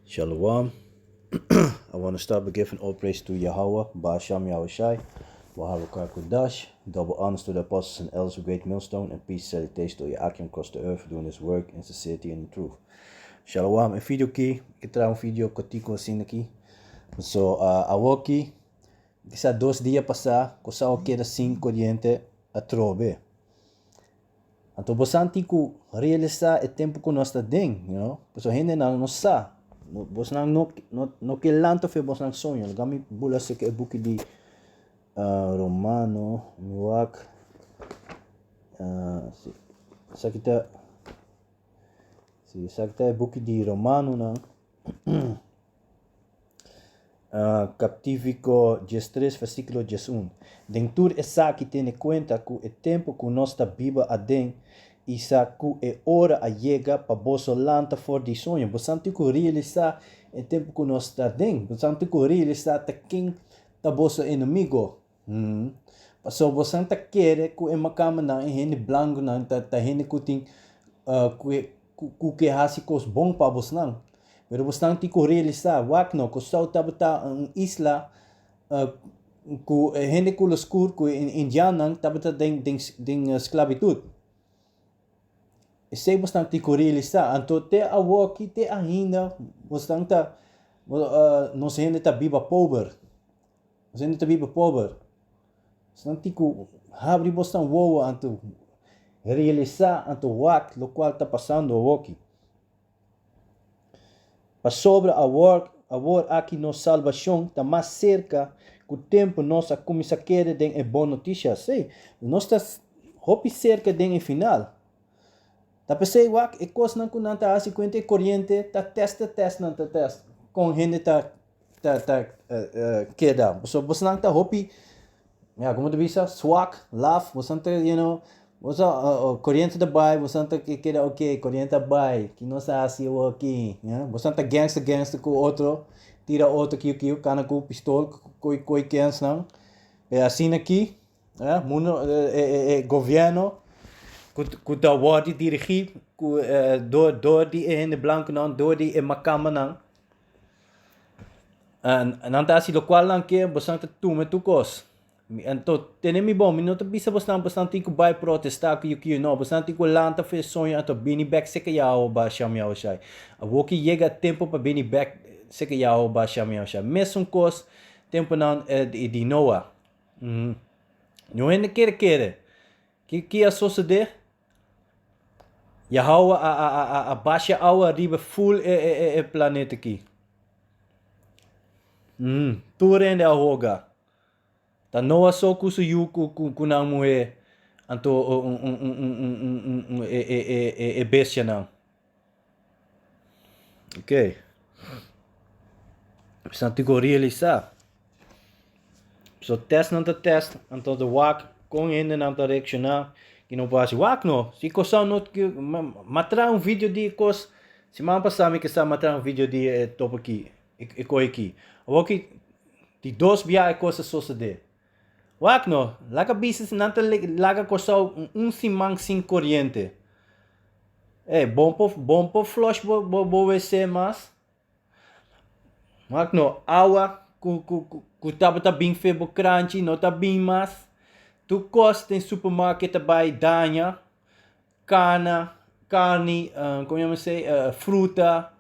Shalom. I want to start by giving all praise to Yahweh, Ba'asham Yahushai, Waharuka Kodash, double honors to the apostles and elders of Great Millstone, and peace and salutation to Yakim across the earth, doing his work in sincerity and in truth. Shalom, e video aki, ki traha un video kortiku asina aki. So, awoki, kisa dos dia pasá, Kòrsou a keda sin koriente atrobe. Anto bosan tin ku realisá e tempu ku nos ta den, you know. Pasobra hendenan no sa. Bosnan no no no ke lanta for bosnan soño. Laga mi bula aserka e buki di Romano, mi wak si esaki ta si esaki ta e buki di Romanonan. Kaptífiko diestres versíkulo 11. Den tur esaki tene kuenta ku e tempu ku nos ta biba aden i sa ku e ora a yega pa boso lanta for di soño. Bo san tin ku realisá e tempu ku nos ta aden. Bo san tin ku realisá ta ken ta boso enemigo. Pasobra bo san ta kere ku e makamanan, e hende blankunan ta ta hende ku tin ku e ku ke hasi kos bon pa bosnan. Pero bosnan tin ku realisá, wak no, Kòrsou tabata un isla ku e hende ku lo skur, ku e indiannan tabata den den den sklabitut. Esei bosnan tin ku realisá. Anto te awoki, te ainda bosnan ta nos hende ta biba pober. Nos hende ta biba pober. Esnan tin ku habri bosnan wowo anto realisá anto wak lokual ta pasando awoki. Pasobra awor awor aki nos salbashon ta mas serka ku tempu nos a kuminsá kere den e bon notisia. Sí, nos ta hopi serka den e final. Ta p'esei wak e kosnan ku nan ta hasi kuenta e koriente ta tèst ta tèst nan ta tèst kon hende ta ta ta keda pasobra bosnan ta hopi ya como ta bisa swak laf bosnan ta you know boso koriente ta bai bosnan ta keda ok koriente a bai ki nos a hasi awor aki ya bosnan ta gangster gangster ku otro tira otro kiu kiu kana ku pistol koi koi kensnan pero asina aki mundo e gobierno ku ku ta wòrdu dirigí ku dor dor di e hende blankunan dor di e makambanan. Nan ta hasi lokual nan ke, bosnan ta tuma tur kos. Anto tene mi bon, mi no ta bisa bosnan, bosnan tin ku bai protestá ku yukiu, no, bosnan tin ku lanta for e soño anto bini bèk seka Yahweh Basham Yahushai. Awor ki yega tempu pa bini bèk seka Yahweh Basham Yahushai. Mesun kos tempunan di Noah. Niun hende kere kere. Ki a sosodé? Yahawah a a a a basha awa riba ful e e e e planeta aki. Mm, tur hende a hoga. Ta Noah so ku su yu ku ku ku nan muhé, anto un un un un un un un un e e e e e bestianan. Ok. Esnan tin ku realisá. So test nan ta test, anto ta wak kon hendenan ta reakshoná i no por hasi. Wak no, si kosnan no m'a traha un video di e kos, siman pasá mi kisa m'a traha un video di e topo aki, e kos aki. Awor ki di dos bia e kos a sosodé. Wak no, laga bisa si nan ta laga Kòrsou un siman sin koriente. Ey, bon por bon por flush bo bo wc mas. Wak no, awa ku ku ku tabata bin fe bo kranchi no ta bin mas. Tur kos den supermarket ta bai daña. Kana, karni, komo yama esei, fruta,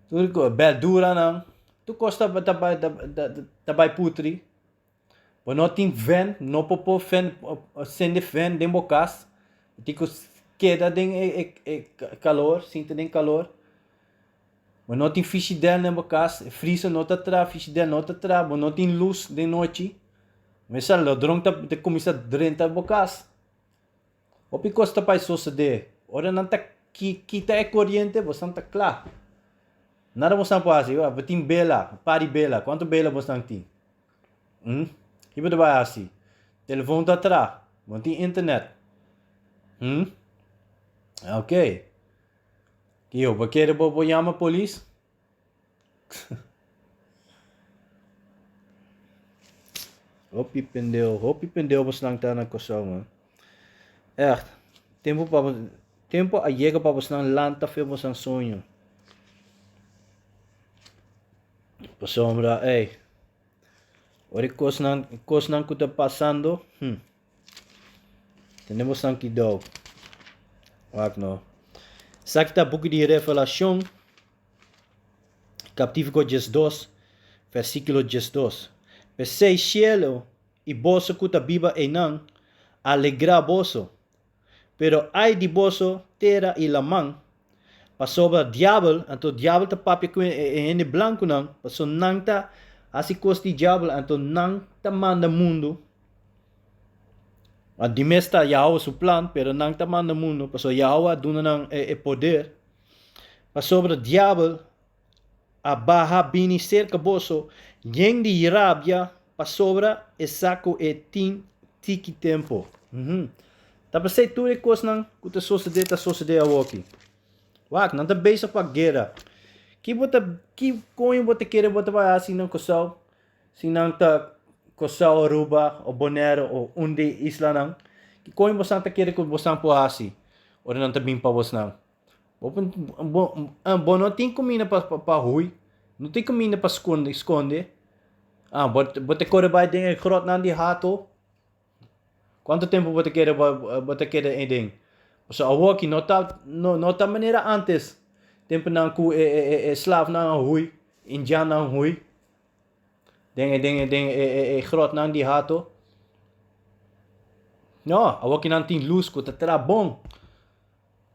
tur kos, bèrduranan, tur kos ta ta bai ta bai putri. Bo no tin vèn, no por por vèn, sende vèn den bo kas, bo tin ku keda den e e kalor, sinta den kalor. Bo no tin fishidèl den bo kas, e frizer no ta traha, fishidèl no ta traha, bo no tin lus den nochi. Mester ladron ta kuminsá drenta bo kas. Hopi kos ta bai sosodé. Ora nan ta kita e koriente, bosnan ta kla. Nada bosnan por hasi. Bo tin bela, un par di bela. Kuantu bela bosnan tin? Hm? Ki bo ta bai hasi? Telefon ta tra. Bo no tin internet. Hm? Ok. Kiyo, bo kere bo bo yama polis? Hopi pendeu, hopi pendeu bosnan ta na Kòrsou man. Ègt, tempu pa bo, tempu a yega pa bosnan lanta fe bosnan soño. Pasobra, ey, ora e kosnan, e kosnan ku ta pasando, hm, tene bosan kidou. Wak no. Esaki ta buki di Revelashon, kaptítulo 12, versíkulo 12. P'esei shelu i boso ku ta biba einan, alegrá boso. Pero ai di boso, tera i laman, pasobra diabel, anto diabel ta papia ku e hende blankunan, paso nan ta hasi kos di diabel, anto nan ta manda mundu. Di mes ta Yahweh su plan, pero nan ta manda mundu, pasobra Yahweh a duna nan e poder. Pasobra diabel a baha bini serka boso yen di rabia pasobra e sa ku e tin tiki tempu. Ta p'esei tur e kosnan ku ta sosodé ta sosodé awoki. Wak, nan ta bezig pa guera. Ki bo ta, ki koño bo ta kere bo ta bai hasi na Kòrsou si nan ta Kòrsou, Aruba o Bonaire o un di e islanan? Ki koño bosan ta kere ku bosan por hasi ora nan ta bin pa bosnan? Bo bo no tin kuminda pa pa hui, no tin kuminda pa skonde skonde. Ah bo bo ta kore bai den e grotnan di hato. Kuantu tempu bo ta kere bo bo ta keda eiden? Pasobra awoki no ta no no ta manera ántes, tempunan ku e e e slavnan a hui, indiannan a hui den e den e den e e e grotnan di hato. No, awoki nan tin lus ku ta traha bon.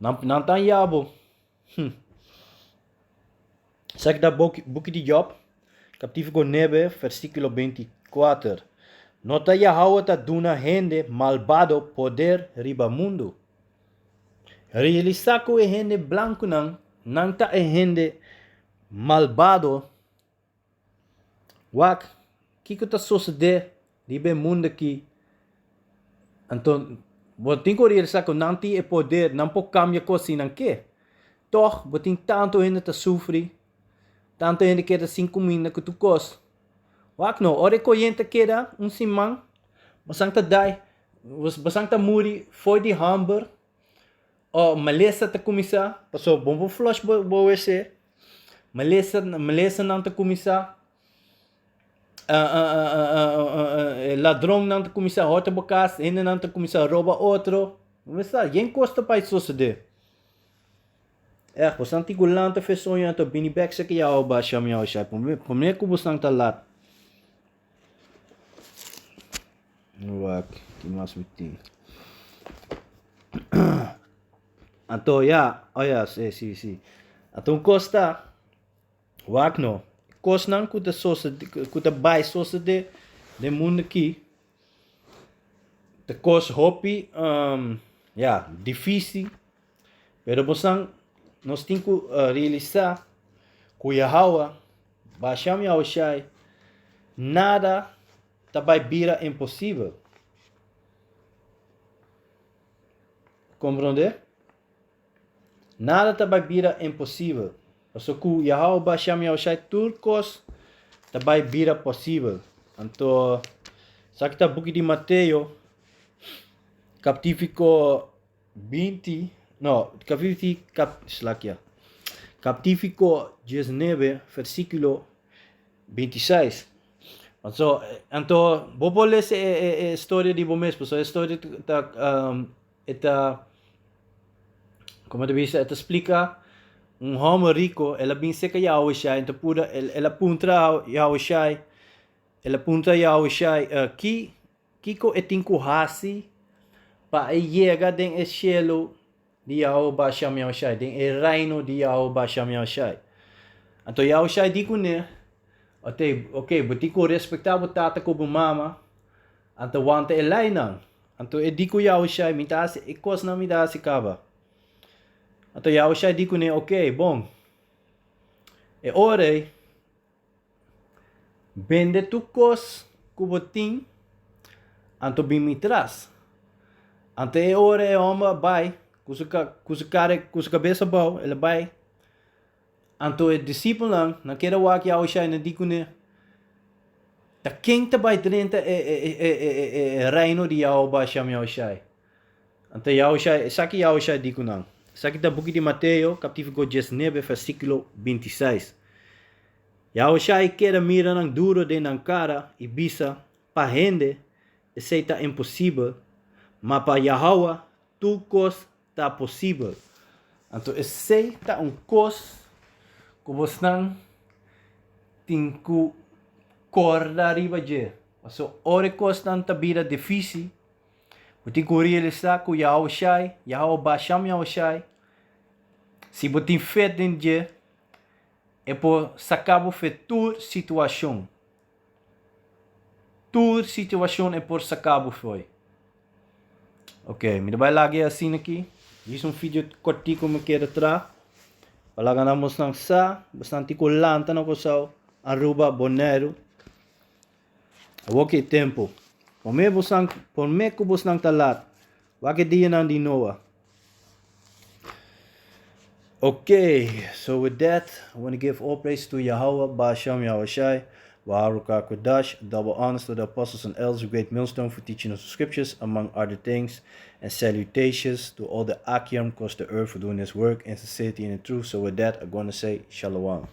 Nan, nan ta yabo. Hm. Esaki ta buki, buki di Job, kaptítulo 9, versíkulo 24. No ta Yahawah ta duna hende malbado poder riba mundu. Realisá ku e hende blankunan, nan ta e hende malbado. Wak, kiko ta sosodé riba e mundu akí? Anto, bo tin ku realisá ku nan tin e poder, nan por kambia kos si nan ke. Tòg, bo tin tantu hende ta sufri, tantu hende keda sin kuminda ku tur kos. Wak no, ora e koyente ta keda un siman, bosan ta dai, bosan ta muri for di hamber o malesa ta kuminsá, pasobra bo por flush bo wc. Malesa, malesanan ta kuminsá, ladronnan ta kuminsá hòrta bo kas, hendenan ta kuminsá roba otro. Bo sa, yen kos ta bai sosodé. Ègt, bosan tin ku lanta fe soño anto bini bèk seki Yahweh Bashem Yahushai, promé ku bosan ta lat. Wak, ki mas mi tin? Anto ya, oh ya, si, si, si. Anto un kos ta, wak no, kosnan ku ta sosode, ku ta bai sosode den mundu aki, ta kos hopi, ya, difisil, pero bosan, nos tin ku realisa ku Yahawah, Basham Yahushai, nada ta bai bira imposibel. Komprondé? Nada ta bai bira imposibel. Pasobra ku Yahawah Bashem Yahushai tur kos ta bai bira posibel. Anto, esaki ta buki di Mateo, kaptífiko 20, no, kapíti, kap, slakia, kaptífiko 19, versíkulo 26. Anto, anto bo por lesa e, e, e storia di bo mes, pasobra e storia ta, e ta, como ta bisa, e ta splica un homber rico, el a bin cerca Yahushua, en ta pura, el, el a puntra Yahushua, el a puntra Yahushua, uh, ki, kiko e tin ku hasi pa e yega den e cielo di Yahweh Bashem Yahushai, den e reino di Yahweh Bashem Yahushai. Anto Yahushai di kuné, Ote, ok, bo tin ku respektá bo tata ku bo mama, anto wanta e leinan. Anto e di ku Yahushai, Mi ta hasi e kosnan mi ta hasi kaba. Anto Yahushai di kuné, Ok, bon. E ora ei, Bende tur kos ku bo tin, anto bin mi tras. Anto e ora e hòmber a bai ku su ku su kara ku su kabes abou, el a bai. Anto e disipelnan nan keda wak Yahushua i nan di kuné, Ta ken ta bai drenta e e e reino di Yahoba Hashem Yahushai? Anto Yahushua, esaki Yahushua di ku nan. Esaki ta buki di Mateo, kapítulo 19, versíkulo 26. Yahushai keda mira nan duro den nan kara i bisa, Pa hende, esei ta imposibel, ma pa Yahawah tur kos ta posibel. Anto esei ta un kos ku bosnan tin ku kòrda riba dje. Pasobra ora e kosnan ta bira difísil, bo tin ku realisá ku Yahushai, Yahawah Basham Yahushai, si bo tin fe den dje, e por saka bo fe tur situashon. Tur situashon e por saka bo fo'i. Ok, mi ta bai laga e asina aki. Dis un video kortiku mi kere tra. Pa laga nan bosnan sa, bosnan tin ku lanta na Kòrsou, Aruba, Boneiru. Awor ki e tempu. Promé bosnan, promé ku bosnan ta lat. Wak e dianan di Noa. Okay, so with that, I want to give all praise to Yahweh, Ba'ashem Yahushai, Baruch Kodash, double honors to the apostles and elders of Great Millstone for teaching us the scriptures, among other things, and salutations to all the Akim across the earth for doing this work in sincerity and in truth. So with that, I'm going to say Shalom.